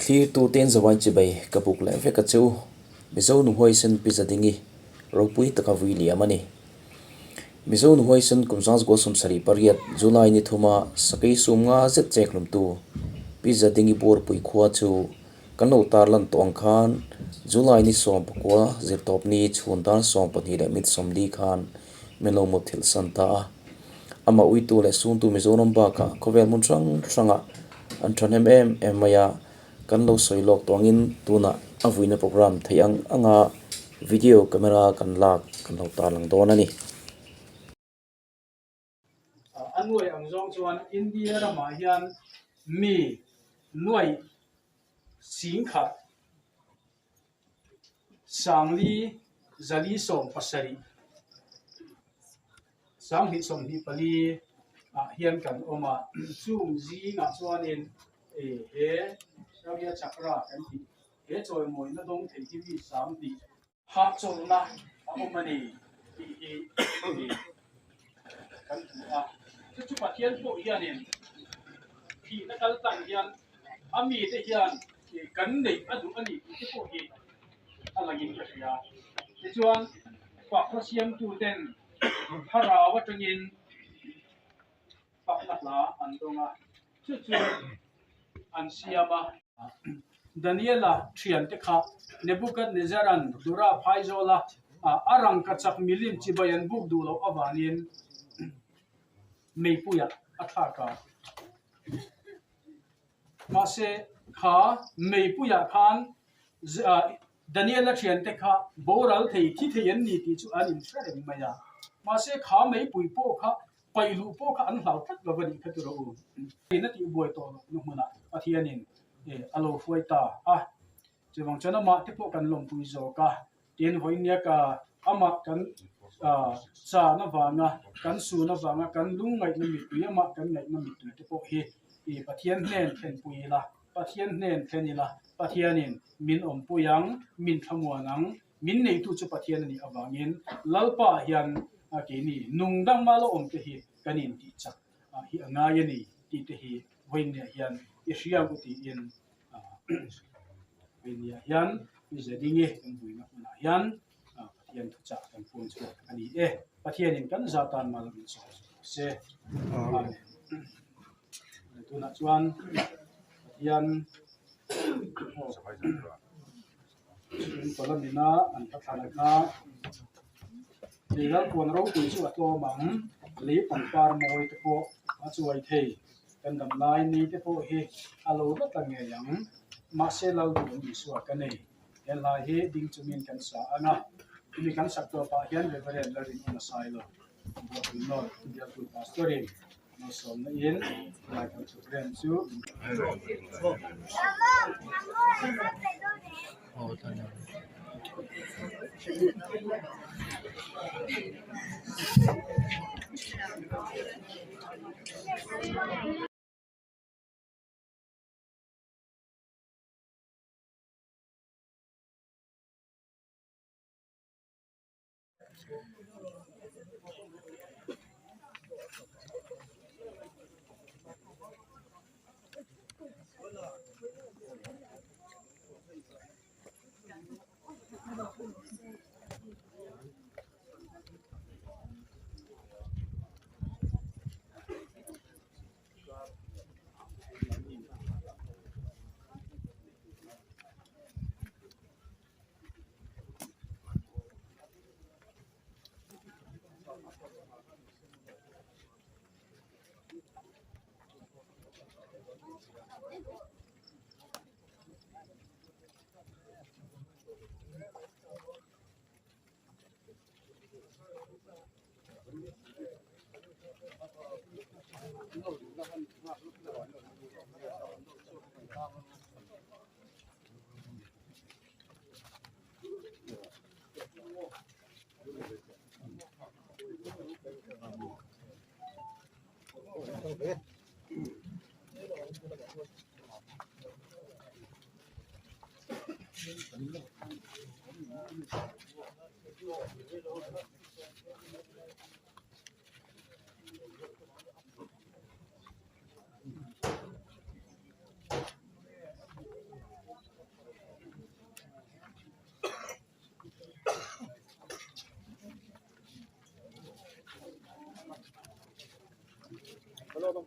Thlirtute in zawain chibai ka buk leh vek a che u. Mizo nu huaisen Pi Zadingi ropui taka vui liam a ni. Mizo nu huaisen kum zangzgua 78 July ni thuma sakei sum nga zet chek hlumtu Pi Zadingi Buarpui khua chu kan lo tarlan tawh ang khan July ni 19 zirtawpni chhun dar 12 leh mit 40 khan min lo mut thilh san ta a. Amah uitu leh suntu Mizoram bakah khawvel hmun hrang hrangah an thahnem em em mai a, kan lo sawi lawk tawh angin tunah a vuina program theih ang anga video camera kan lak kan lo tarlang dawn a ni. A nuai ang zawng chuan India ramah hian mi nuai singkhat sangli zali 70 2024 ah hian kan awm a, chung zingah chuanin he Shaurya Chakra kan tih he chawimawina dawng thei hi mi 20 hahchawlhna a awm a ni tih hi kan hmu a. Chu chu Pathian pawh hianin thihna kal tlang hian a mite hian kan neih a duh a ni tih te pawh hi a langin ka hria. Tichuan Pakhaw siamtuten thlarau atangin pakna hla an dawng a, chu chu an siam a. Daniela thiante kha Nebuchadnezzar-a'n Dura phaizawla a rangka chak milim chibai an buk duh loh avangin meipuiah a thlak a. Mahse, kha meipuiah khan Daniela thiante kha boral thei thi thei an ni tih chu an inhre reng mai a. Mahse, kha meipui pawh kha paih luh pawh kha an hlau tlat lo a nih kha tura u. In a tihbuai tawh loh na hmunah Pathianin a lo hruai ta a. Chuvang chuan amah te pawh kan lawmpui zawk a. Tin, vawinia ka amah kan chan avanga, kan sun avanga kan lungngaihna mittui, amah kan ngaihna mittui te pawh hi Pathian hnen thlenpui ila, Pathian hnen thlen ila, Pathianin min awmpui ang, min thlamuan ang, min neitu chu Pathian a nih avangin Lalpa hian keini nungdang mah la awm te hi kan intih chak hi a ngai a ni tih te hi vawiinniah hian i hria u tiin vawiinniah hian i ze ding e kan vuina hmunah hian Pathian thuchah kan puan chhuak a ni e. Pathianin kan za tan mal min sawm rawh se. Amen. Tunah chuan Pathian Palamina an hla thlan a Lei lalpuan ropui chu a tlawm ang, lei pangpar mawi te pawh a chuai thei. Kan dam lai ni te pawh hi a lo la ta ngei ang, mahse Lalduhawm Isua ka nei. He hla hi ding chungin kan sa ang a, tumi kan sak tawh pah hian Reverend Lalrinawma Sailo Buahpui North bialtu Pastor-in malsawmna in lai kan chhuk rem chu. A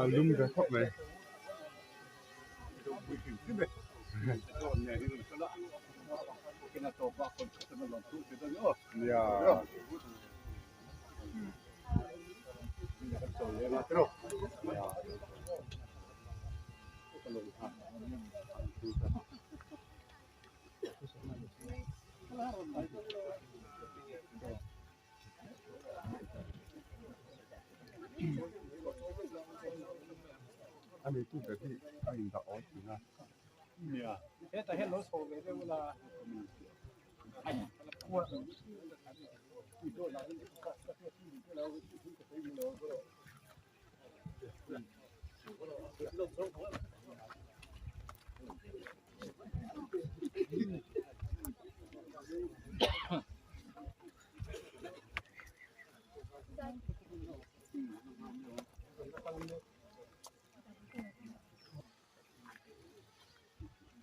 lum ve khawp mai. Nia. A neitu ber hi a indah awl thin a.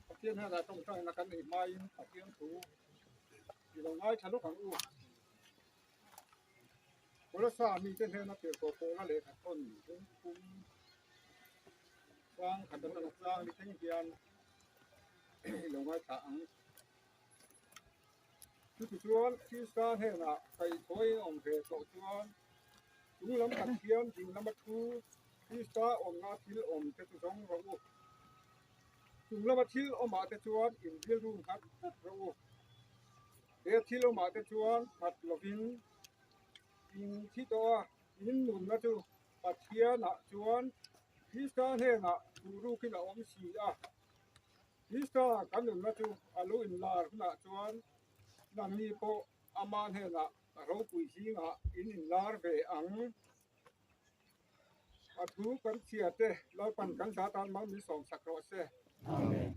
Pathian hian a tawngtaina kan ei hmain Pathian thu i lo ngaithla lawk ang u. Kolasa mite hnena tirhkoh pawhna lehkha thawn lungpum chang khat atanga chang ni thleng hian i lo ngaithla ang. Chutichuan Krista hnenah kaihthawih a awm ve tawh chuan chunglam Pathian ding lama thu Krista awmna thil awm te chu zawng rawh u. Chung lama thil awmah te chuan in rilru nghat tlat rawh u. He thil awmah te chuan nghat lovin in thi tawh a, in nunna chu Pathianah chuan Krista hnenah thuhrukin a awm si a. Krista kan nunna chu a lo inlar hunah chuan nangni pawh ama hnenah ropui zingah in inlar ve ang. A thu kan chhia te Lalpan kan hla tan mal min sawm sak rawh se. Amen.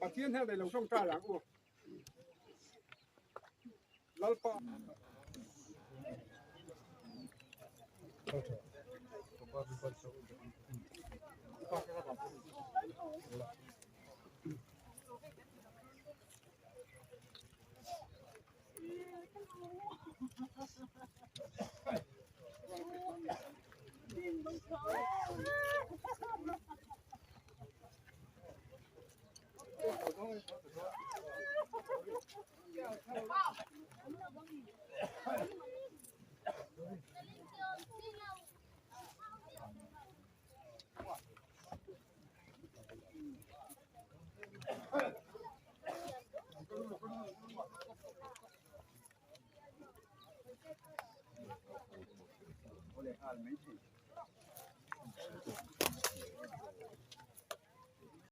Pathian hian ei lo tawngtai ang u. Lalpa.